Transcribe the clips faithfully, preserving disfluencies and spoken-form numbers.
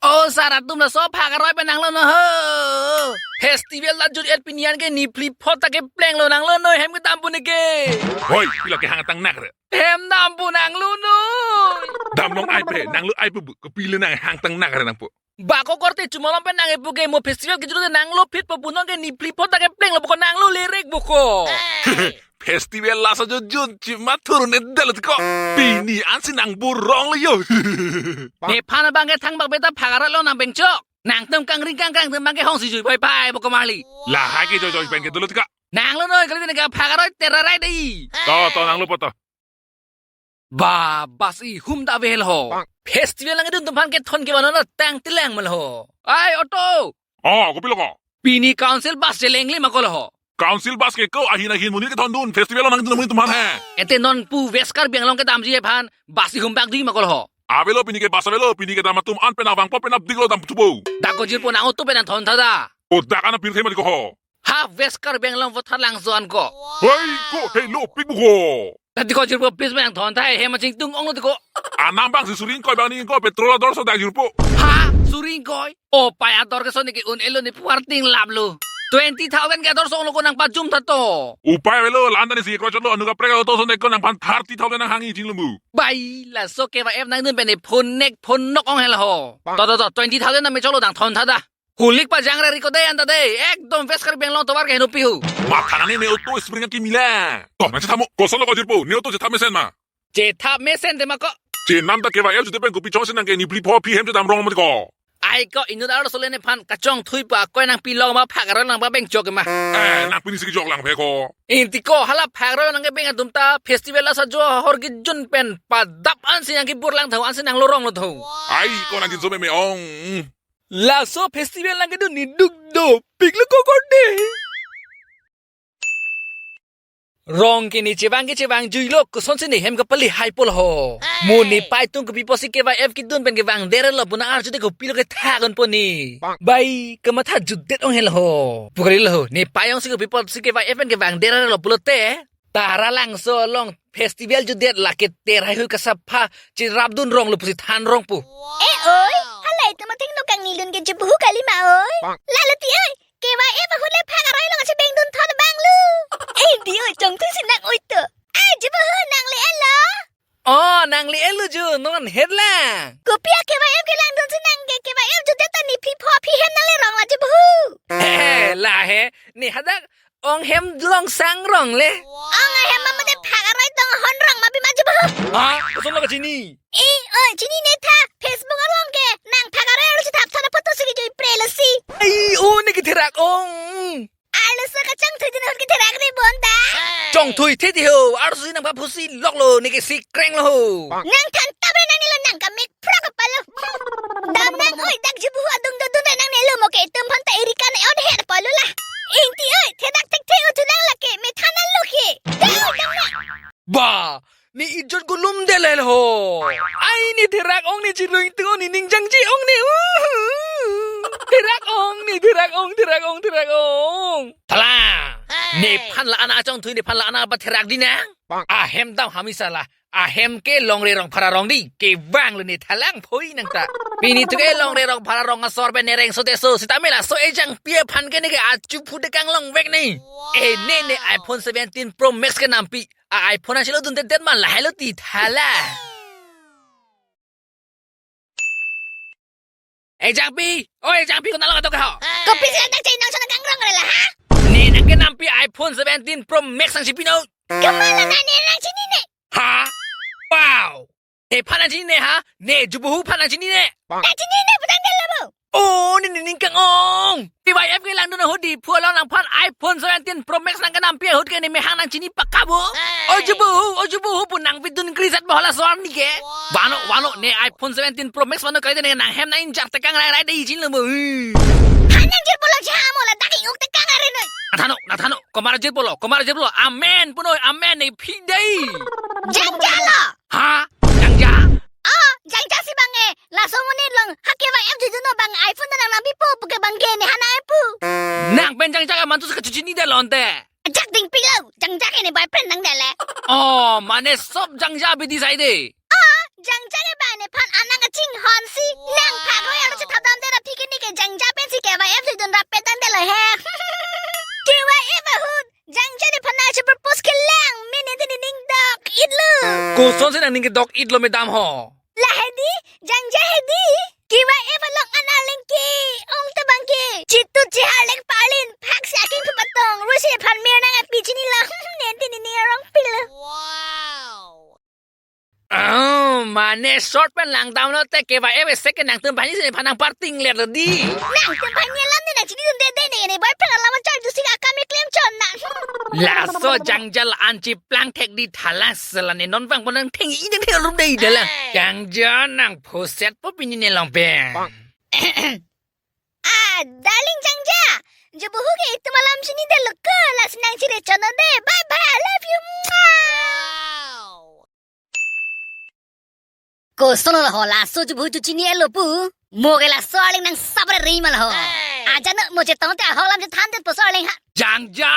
O sar atum, laso phak aroi pen nanglo no ho. Festival ta jut-et, pini an ke niphli pho ta keplenglo, nanglo no hem kedam pu neke. Hoi, pilo kehang tang nak re. Hem dam pu nanglo no. Damlong ai pe, nanglo ai pu bu, kopilo nang hang tang nak re nang pu. Ba ko korte chumalom pen nang epu ke mo festival kejut nanglo phit po pu, non ke niphli pho ta keplenglo pu ko, nanglo lerek pu ko. Festival laso jut jut chima thurun-et detlo ko. Pini ansi nang burong lo yo. Nephan abang ke thangbak beta phak aroi lo nang bengchok. Nangtum kangring kangkrang atum abang ke hongsi jui pai pai pu ko marli. Lahai kejoi joi pen ke dolo tika. Nanglo noi kali ne ka phak aroi terarai dei. To, to, nanglo po to. Ba, bus ihum ta ave lo ho. Festival nangkedun atum aphan kethon ke bana na tang tilang mal ho. Ai, auto. Oh, kopilo ko? Pini council bus cheleng le ma ko lo ho. Council bus ke ko ahin ahin monit kethondun, festival nangkedun amonit atum aphan he. Ete non pu West Karbi Anglong kedamji aphan bus ihum bak dui ma ko lo ho. Avelo, pini ke bus avelo, pini kedam atum an pen avangpo pen apdik lo dam thupo. Dak ko jirpo, nang auto pen nang thon tha da. O dak an apirthe mali ko ho. Ha West Karbi Anglong Vothatlangso an ko. Hoi ko, helo pik bu ko. Tadi ko jirpo, please, nang thon tha, hem achingtung onglo ti ko. Anam abang si suri ingkoi abang ni ingkoi petrol ador so dak jirpo. Ha, suri ingkoi? O pai ador ke so ne ke un-elo, ne puar ting laplo. Twenty thousand ke ador so onglo ko, nang pajum tha to. Upai avelo, la-an ta ne si kro chotlo, anu kaprek auto so ne ko nangphan thirty thousand nang hangji chinglumbu. Bai, laso K Y F nangdun pen ne phone nek phone nok ong helo ho. To, to, to, twenty thousand nang me cholo, nang thon tha da. Hulik pajang re riko de anta de. Ekdom West Karbi Anglong tovar ke henopi hu. Matha nani ne auto spring akimi la. To, nang chethamo. Koson lo ko jirpo, ne auto chethap mesen ma. Chethap mesen te ma ko. Chenam ta K Y F jut-et pen kopi chongsi nang ke niphli pho aphi hem chedam rong mati ko. Ai ko inut arloso le nephan kachongthui pa koi nangpilong ma phak aroi nang ba bengchok ma. Eh, nang pini si kejok lang phe ko. Inti ko hala phak aroi nang kebeng atum ta festival asa jo hor kejun pen padap ansi nang kebur lang tho, ansi nang lorong lo tho. Ai ko nang jinso meme ong. Laso festival nangkedun ne duk dopik lo ko korte. Rong ke ne chevang ke chevang juilo, kosonsi ne hem kapali hai po lo ho. Mo nepei atum kopi pusi K Y F kedun pen kevang det lo pu nang arju te, kopilo kethak un po ne. Bai kamatha jutdet ong helo ho. Pu kali lo ho. Nepei ongsi kopi pusi K Y F pen kevang det lo pulote. Taralangso along festival jutdet, lake terai hui kasapha cherapdun rong lo pusi than rong pu. Eh oi, halai tu mathing no kang nilun ke jubuhu kali ma oi. Lalo ti oi, K Y F ahut le phak aroi along si bengdun thot bang lo. Eh di oi, chongthui si nang oi to. Ah, jubuhu nang le-en lo. Oh, nang le-en lo ju, non het lang. Kopi a K Y F kelangdun si nang ke K Y F jutdet ta niphli pho aphi hem nang le rong la jubuhu. He, la he, ne hadak ong hem long sang rong le. Ong ahem ma mate phak aroi tong hon rong ma pima jubuhu. Ha? Koson lo kachini? Eh, oi, chinine tha, Facebook along ke nang phak aroi arlo chethap thona photo si kejui pre lo si. Ai, o ne ketherak ong. Arloso kachongthuidun ahut ketherak re bonta. Chongthuithe ti ho, arloso nang pha phusi lok lo, ne ke si kreng lo ho. Nang than tap re nang nelo, nang kamek phrok apal lo. Dam nang oi, dak jubuhu adung dodun re nang nelo, mo ke itum aphan ta iri kan e-ot her apal lo la. Ingti oi, thedak thekthe uthu nang lake, me than an lo ke. Dam, dam nang. Ba, ne ijot gulum det le ho. Ai ne therak ong, ne chirung tung ong, ne ning jangje ong ne. Uhu. Therak ong ne, therak ong, therak ong, therak ong. Thala. Nephan la-an achongthui, nephan la-an apa therak di nang. Ahem dam hamisa la. Ahem ke longri rong phara rong di. Kevang lo ne thalang phoi nang ta. Pini tu ke longri rong phara rong asor pen nereng so teso. Sitame laso ejangpi aphan ke ne ke achu phu dekang longvek ne. Eh, ne ne iPhone seventeen Pro Max kenampi. A iPhone asilo dundet det ma lahelo ti thala. Ejangpi, o ejangpi, ko nalo katok ho. Kopi sila tak chai nang sana kangrong re la ha? Ne nang kenampi iPhone seventeen Pro Max nangsi pinon. Kamala na ne nang chinine. Ha? Wow. Nephan nang chinine ha? Ne jubuhu phan nang chinine. Nang chinine putang dia labo. Oh, ne ne ning kang ong. K Y F kelangdun ahut Diphu along nangphan iPhone seventeen Pro Max nang kenampi ahut ke ne mehang nang chini pakka bo. O jubuhu, o jubuhu pu nang pidun krisat bohala soar ne ke. Vano, vano, ne iPhone seventeen Pro Max vano kali ne nang hem nang injak tekang rai rai dei chinlo mo. Ha nang jirpo lo cha mo la dak ing-uk tekang are noi. Nang thano, nang thano, komar jirpo lo, komar jirpo lo. Amen punoi, amen ne phi dei. Jangja lo. Ha? Jangja? Oh, jangja si bang e. Laso monit along ha K Y F jutdun abang iPhone ta nang nangpipo pu ke bang ke ne ha nang epu. Nang pen jangja ke mantu si kachechinine det lo ante. Ajak dingpik lo, jangja ke ne boyfriend nang det le. Oh, mane sob jangja bidi sai de. Oh, jangja ke bang nephan anang kaching F si don rap petan de lo he. K Y F ahut, Jangja nephan nangchepropose kelang, mene te nening dok-itlo. Kosonsi nangning kedok-itlo, madam ho? La hedi, Jangja hedi. K Y F along an arleng ke-ong ta bang ke. Chitut chihar leng parlin, phak si aking phu patong, rusi nephan mir nangpi chinilo. Nene te nening arong pilo. Oh, mane short pen langdamlo te K Y F second nangtum aphansi nephan nangparting ler lo di. Nangtum aphan alam ne nangchinidunde de ne, ne boyfriend alam charju si akam keklem chon na. Laso Jangja la-an chiplang thek di thalang sela ne non vangpo nang theng-i nang theng arum dei dalang. Jangja nang phosetpo pini ne long pen. Ah, darling Jangja. Jubuhu ke itum alam chinidetlo ke, lasi nangchire chonnon de. Bye bye, I love you. Mwah. Koson lo ho, laso Jubuhu chu chini-etlo pu. Mo ke laso arleng nang sabre ri mal ho. Ajat no mo chetong te ahok alam chethan det po laso arleng ha. Jangja,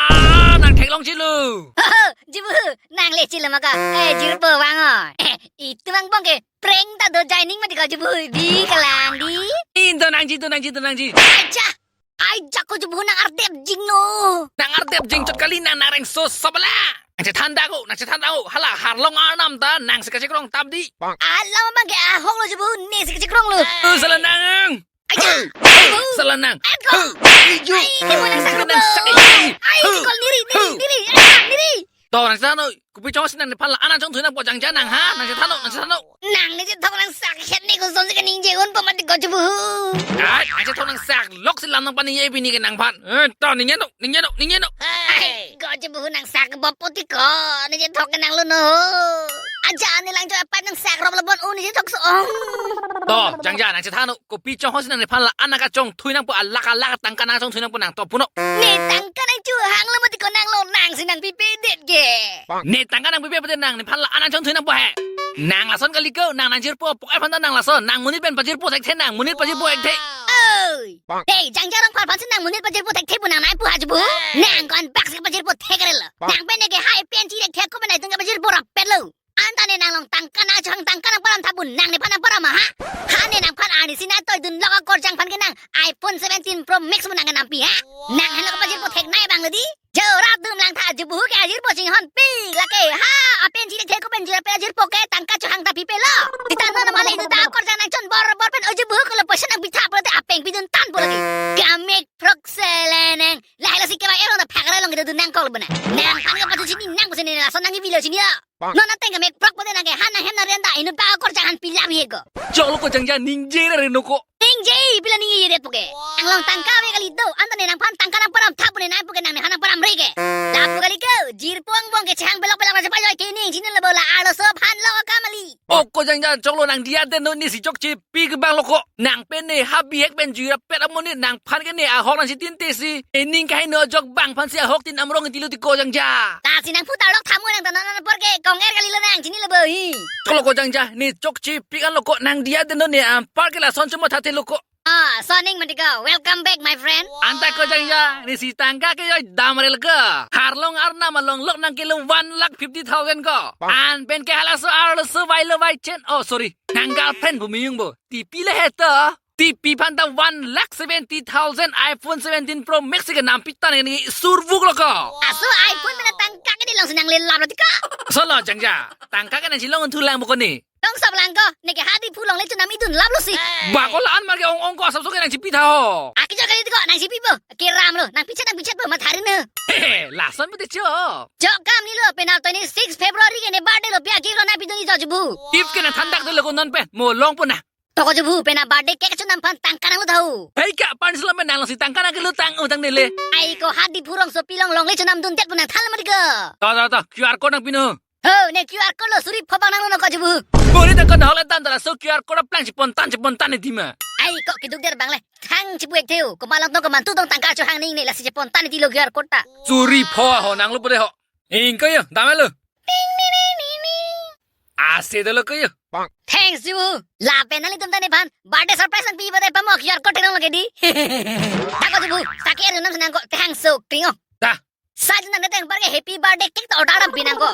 nang theklong chilo. Ho, ho, Jubuhu, nang le chilo maka. Eh, jirpo vang o. Eh, itum angbong ke prank ta do joining mati ko Jubuhu, bi kelang di. Indo nangji, do nangji, do nangji. Aja. Ai, jako Jubuhu nang ardep jinglo. Nang ardep jing chot kali nang, nang rengso sobala. Nang chethan dako, nang chethan dako. Hala harlong arnam ta nangsi kachekrong tap di. Alam abang ke ahok lo Jubuhu, nesi kachekrong lo. Eh, sala nang. Aja. Hey, Jubuhu. Sala nang. Atko. Hey, iju. Ai, ini mo nang sak. Nang sak. Ai, ini kol niri, niri, niri. Ah, niri. To, nang chethannon, kopi chongsi nang nephan la-an nangchongthui nangpo Jangja nang ha, nang chethannon, nang chethannon. Nang ne chethok nang sak het ne kosonsi kaningje unpo mati ko Jubuhu. Ai, nang chethok nang sak lok si lam nangpaningje pini ke nangphan. Eh, to ningjenon, ningjenon, ningjenon. Ai, ko Jubuhu nang sak bop poti ko, ne chethok ke nanglo no. Aja ne lang jo apat nang sak rop labon un ne chethok so-ong. To, Jangja nang chethannon. Kopi chonghosi nang nephan la-an nangkachongthui nangpo, alak alak tangka nangchongthui nangpo nang, to punon. Ne tangka nangchohanglo mati ko nanglo, nangsi nangpipedet ke. Ne tangka nangpipe pute nang nephan la-an nangchongthui nangpo he. Nang lason kali ko, nang nangjirpo apok aphan ta nang lason, nang monit pen pajirpo thekthe nang, monit pajirpo thekthe. Oi. Hey, Jangja Rongphar aphansi nang monit pajirpo thekthe pu nang nangpu ha Jubuhu. Nang ko-an bak si pajirpo thekre lo. Nang pen ne ke hai pen chirek thek ko pen nang itum ke pajirpo rappetlo. Anta ne nang along tangka nangchohang, tangka nangparam tha pu nang nephan nangparam ma ha? Ha ne nangphan arnisi nangtoidun lok akorjang aphan ke nang iPhone seventeen Pro Max pu nang kenampi ha? Nang henlo kepajirpo theknei abang lo di. Jo rat dum lang tha Jubuhu ke ajirpo chinghonpik lake ha, apen chirek thek ko pen jira pe ajirpo ke tangka chohang ta pipelo. Tita non male itum ta akorjang nangchon bor bor pen o Jubuhu ke lo poisa nangpi tha pulote apeng pidun tangpo lake. Kamek phrok seleneng. Lahai lasi kevai erong ta phakra long kedodun nangkok lo bana. Nangphan ke patu chini nang pusi ne lason nang ivilo chini ya. Non ateng kamek phrok pute nang ke han nang hem nang rian ta inut pa akorjang aphan pila bi he ko. Choklo ko Jangja ningje ra reno ko. Ningje pila ningjedet puke. Nang along tangka ave kali do. Anta ne nangphan tangka nangparam tha pu ne nangpuke nang nephan nangparamre ke. Lapu kali ko. Jirpo angbong ke chehang belok belok ra chepa joi ke ning chinilo bo la arloso aphan lo kamali. O ko Jangja choklo nang diyadet non nesi chokche pi kebang lo ko. Nang pen ne ha bihek pen jui rappet amonit nangphan ke ne ahok nangchetinte si. Ening kaheno ajok bang aphansi ahok tin amrong tilo ti ko Jangja. Lasi nang putar lok thamu nang tanan apor ke kong er kali lo nang chinilo bo hi. Choklo ko Jangja ne chokche pi kan lo ko nang diyadet non ne anpar ke lason chuma thathe lo ko. Ah, soning mati ko. Welcome back, my friend. Anta ko Jangja, nesi tangka ke joi damrel ko. Harlong arnam along lok nang kelo one lakh fifty thousand ko. An pen ke halaso arloso vailo vai chen. Oh, sorry. Nang girlfriend bu miyung bo. Tipi le heto. Tipi aphan ta one lakh seventy thousand iPhone seventeen Pro Max ke nampi tan ne survuk lo ko. Aso iPhone mena tangka ke dilong si nang lelap lo ti ko. Solo Jangja. Tangka ke nangchilong thulang bo ko ne. Tong sap lang ko, ne ke ha Diphu longle chonam idun laplo si. Ba ko la-an mar ke ong ong ko asap so ke nangchipi tha ho. Aki jo kali ti ko, nangchipi bo. Ke ram lo, nangpichet nangpichet bo matharin he. He, lason pute cho. Jo kam ni lo, penap twenty six February ke ne birthday lo pi aki lo nangpidun ijo Jubuhu. If ke nangthan dak de lo ko non pen, mo longpo na. To ko Jubuhu, penap birthday cake chonam aphan tangka nanglo tha ho. Hei ka pan sila pen nang lo si tangka nang kelo tang utang ne le. Ai ko ha Diphu rongsopi long longle chonam dundet pu nangthan lo mati ko. To to to, Q R code nangpino. Ho, ne Q R code lo suri phobang nanglo no ko Jubuhu. Bori ta kon hole tan dala so Q R code aplang chipon tan chipon tan ne dima. Ai ko kiduk der bang le. Thang chipu ek theo. Ko malong tong ko mantu tong tangka chohang ning ne lasi chipon tan ne dilo Q R code ta. Suri pho ho nanglo pore ho. Ing ko yo, dame lo. Ting ni ni ni ni. Ase dolo ko yo. Thanks Jubuhu. Lapen nanglitum ta nephan birthday surprise nangpi pate pamo Q R code theklong lo ke di. Ta ko Jubuhu. Ta ke er nang senang ko thang so kring o. Ta. Sa jun nang deteng par ke happy birthday cake ta order dam pinang ko.